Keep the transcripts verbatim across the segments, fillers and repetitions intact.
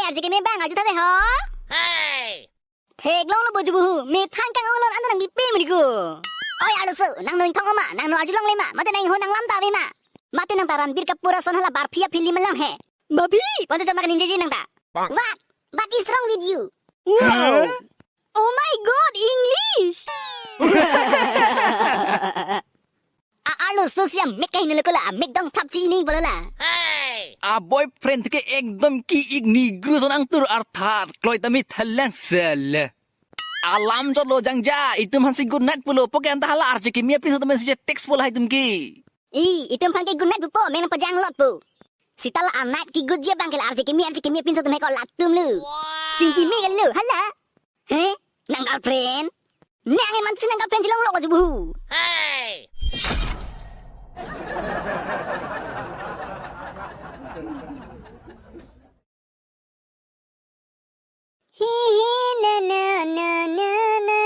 Arje keme abang arju tha de ho. Theklonglo bo Jubuhu, methan kang-ong along an nangpipe mari ko. Oi arloso, nangno ingthong ma, nangno arjulongle ma, mate nang ho nanglam ta ave ma. Mate nang ta Ranbir Kapoor ason hala Barbie a-film along he. Barbie? Poncho chot ma kaningjeji nang ta. What? What is wrong with you? Wow. Oh my God, English! A arloso si amek kahingno le ko la, amek dongthap chi-i nang bolo la. A boyfriend ke ekdom ki-ik Negro ason angtur arthat kloi tame thalang sel. Alam chotlo jangja, itum aphan si good night pulo, puke anta hala arje keme apinso atum si text pu lahai atum ke. I, itum aphan ke good night pupo, mena pajang lot pu. Seta la a-night kegutji abang ke la arje keme, arje keme apinso atum he ko latum lo. Chingki me lo, hala. He? Nang girlfriend? Nang eman si nang girlfriend chelong lo ko Jubuhu. He he na na na na na.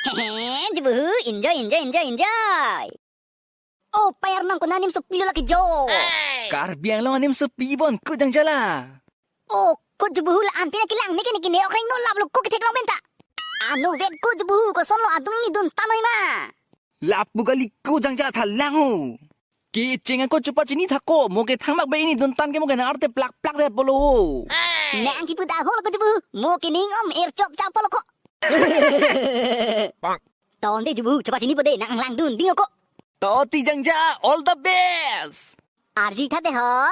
He he, Jubuhu, enjoy, enjoy, enjoy, enjoy. O payar nang ko na nimsopi lo lake jo. Karbi Anglong animsopi bon ko jangja la. O ko Jubuhu la-an pina kelang me ke ne kene okreng no lap lo ko ketheklong pen ta. Ano vet ko Jubuhu, kosonlo adung ini duntan noi ma. Lapu kali ko jangja thalang ho. Kecheng ako chopachini tha ko, mo ke thangmak be ini duntan ke mo ke nang arte plak plak de bolo. Nang kipu dak ho lo ko Jubuhu, mo ke ning om er chop chap lo ko. Tonte Jubuhu, chopachinipo de, nang langdun ding ko. To ti jangja, all the best. Arji tha de ho.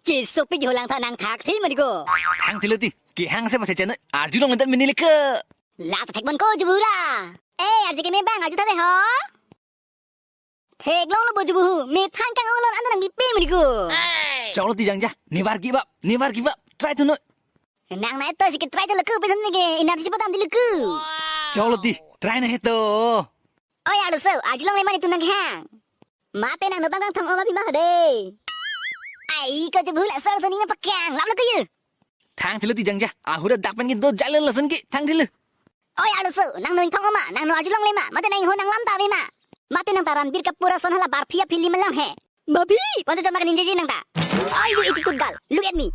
Chisopik holang tha nang thakthi mari ko. Thangthilo ti, kehang se mase channel, arjulong endet mini le ke. La ta thek bon ko Jubuhu la. Eh, arje keme abang arju tha de ho. Theklonglo bo Jubuhu, methan kang-ong along an nangpipe mari ko. Choklo ti jangja, never give up, never give up, try to no. Nang nai to si ke try to lo ko, pesan ne ke energy si padam di lo ko. Choklo ti, try na he to. Oi arloso, arjulongle ma netum nangkehang. Mate nangno abang kangthong-ong ma pima ho de. Ai ko Jubuhu la sor soning na pakang, lap lo ko ye. Thangthilo ti jangja, ahura dak pen ke do jalo lason ke, thangthilo. Oi arloso, nangno ingthong ma, nangno arjulongle ma, mate nang ho nanglam ta ave ma. Mate nang ta Ranbir Kapoor ason hala Barbie a-film along he. Barbie? Poncho chot ma kaningjeji nang ta. Oi you attitude girl, look at me.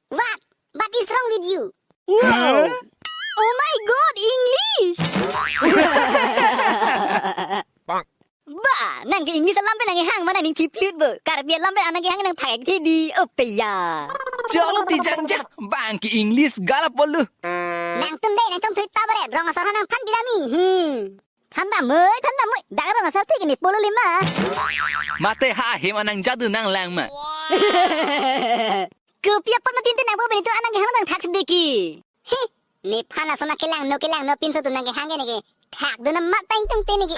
What? What is wrong with you? Wow. Oh my God, English! Ba, nang ke English alam pen nang kehang ma nang ning thiplut bo. Karbi alam pen nang kehang nang thak thedi. Ope ya. Choklo ti jangja, bang ke English gala polu. Nangtum de nangchongthui ta bare, rong asar nang than pidam he. Hmm. Than dam moi, than dam moi. Dak rong asar thik ne polo le ma. Mate ha hem anang jadu nang lang ma. Kopi apot ma tin tin nang po benitu anang kehang nang thak de ki. He, nephan ason nang kelangno kelangno pinso atum nang kehang ke ne ke. Thakdun na mat tang tung te ne ke.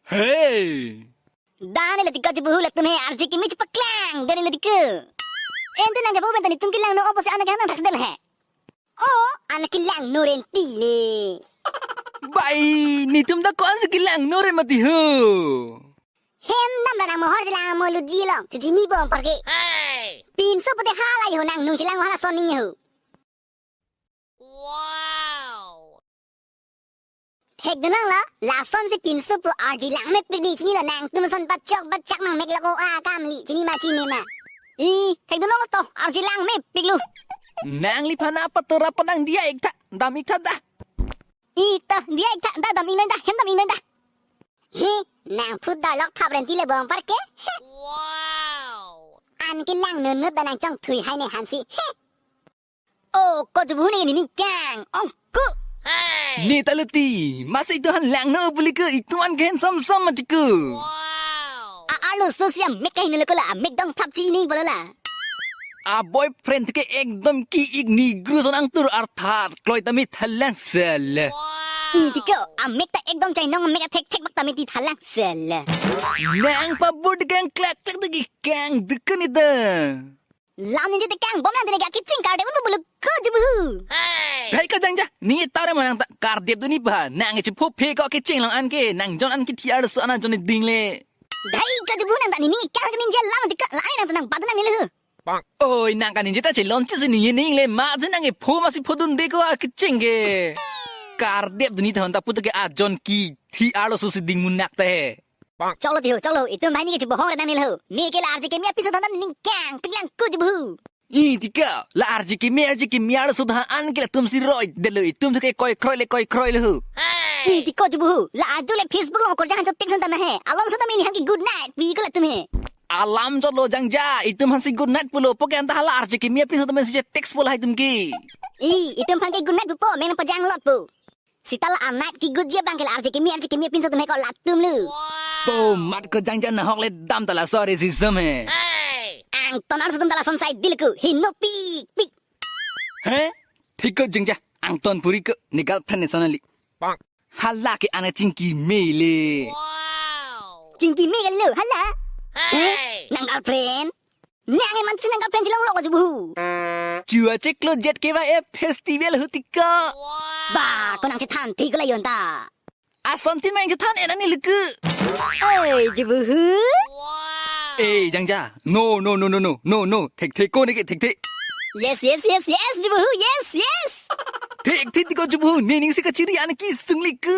Hey. Dane le ti ko Jubuhu latum he arje keme chepaklang, dane le ti ko. Ente nang kepo pen ta netum kelangno opo si anang kehang nang thak de he. O, anang kelangno renti le. Bai, netum ta ko-an si kelangno re mati ho. Hem dam ra nang mohor jilang mo luji long, chuchini bom parke. Pinso pute halai ho nang nung jilang hala son ning ho. Thekdun nang la, lason si pinso pu arji lang mepik ni chini la nangtum ason pachok pachak nang mek lako a kam li chini ma chini ma. I, thekdun nang la to, arji lang mepik lo. Nangliphan apa to rapa nang diya ik tha, dam ik tha da. I ta, diya ik tha da, dam ik nang da, hem dam ik nang da. He, nang phut da lok thap renti le bom parke. He. An kelang nunut da nangchongthui hai ne hansi. He. O, ko Jubuhu ne nening kang-ong ko. Ni taluti, masa itum han langno buli ke itum an ke handsome sam mati ko. A arloso si amek kahingno le ko la, amek dongthap chi-i nang bolo la. A boyfriend ke ekdom ki-ik Negro ason angtur arthat kloi tame thalang sel. Iti ko, amek ta ekdom chainong amek athek thek bak tame ti thalang sel. Nang pabur de kang klak klak de ki kang dukun ida. Lam ningje te kang bom nang tene ga keching kardep un bulu ko Jubuhu. Dai ka jangja, ni tare manang ta kardep duni ba, nang chipho phe ko keching long an ke, nang jon an ke thi arloso an jon ding le. Dai ka Jubuhu nang ta ni ni kang ke ningje lam te ka, la nang ta nang bad nang ni le. Oi, nang kaningje ta chelon chi si ni ning le, ma je nang ke pho ma si pho dun de ko a keching ke. Kardep duni ta hon ta putu ke a jon ke thi arloso si ding munak ta he. Choklo ti ho, choklo. Itum banghini ke chibohong re nangne lo. Ne ke la R J Kimi apinso than than ningkangpik lang ko Jubu ho. I tiko, la R J Kimi, R J Kimi arloso than an ke latum si roi detlo, itum si ke koi kroi le koi kroi lo ho. I tiko Jubu ho, la ajo le Facebook along Korjang Hancho text an tame he. Alam so tame neli aphan ke good night pi ko latum he. Alam chotlo Jangja, itum aphan si good night pulo, puke anta hala R J Kimi apinso tame si text pu lahai atum ke. I, itum aphan ke good night pupo, mena pajang lot po. Seta la anat ke good ji abang ke la R J Kimi, R J Kimi apinso tame ko latum lo. Po mat ko Jangja, nahok le dam ta laso ari si sum he. Angton arloso atum ta lason sai dil ko, hinopikpik. He? Thik ko Jangja, angton puri ko, ne girlfriend ne sonali. Hala ke ana chingki mele. Chingki mele lo, hala? He? Nang girlfriend? Nang eman si nang girlfriend chilong lo ko Jubu ho. Chua cheklo Z K Y F festival ho tiko. Ba, ko nang chethan thik ko la yon ta. Ason tin mang chethan en ani luku. Oi, Jubu ho. Eh, Jangja. No, no, no, no, no, no, no. Thekthe ko ne ke thekthe. Yes, yes, yes, yes, Jubu ho. Yes, yes. Thekthe tiko Jubu ho. Ne ning si kachiri an ke sung liku.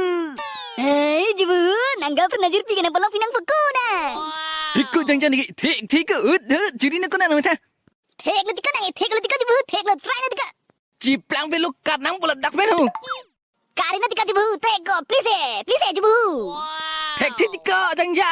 Hey, Jubu ho. Nang girlfriend ajirpi ke nang palong pinang poko na. Hiko Jangja ne ke thekthe ko. Ut, ut, chiri na ko na nametha. Theklo tiko na, theklo tiko Jubu ho. Theklo, try lo tiko. Chiplang pelo kat nang bola dak pen ho. Kari lo tiko Jubu ho, thek ko, please eh, please eh Jubu ho. Thekthe tiko Jangja.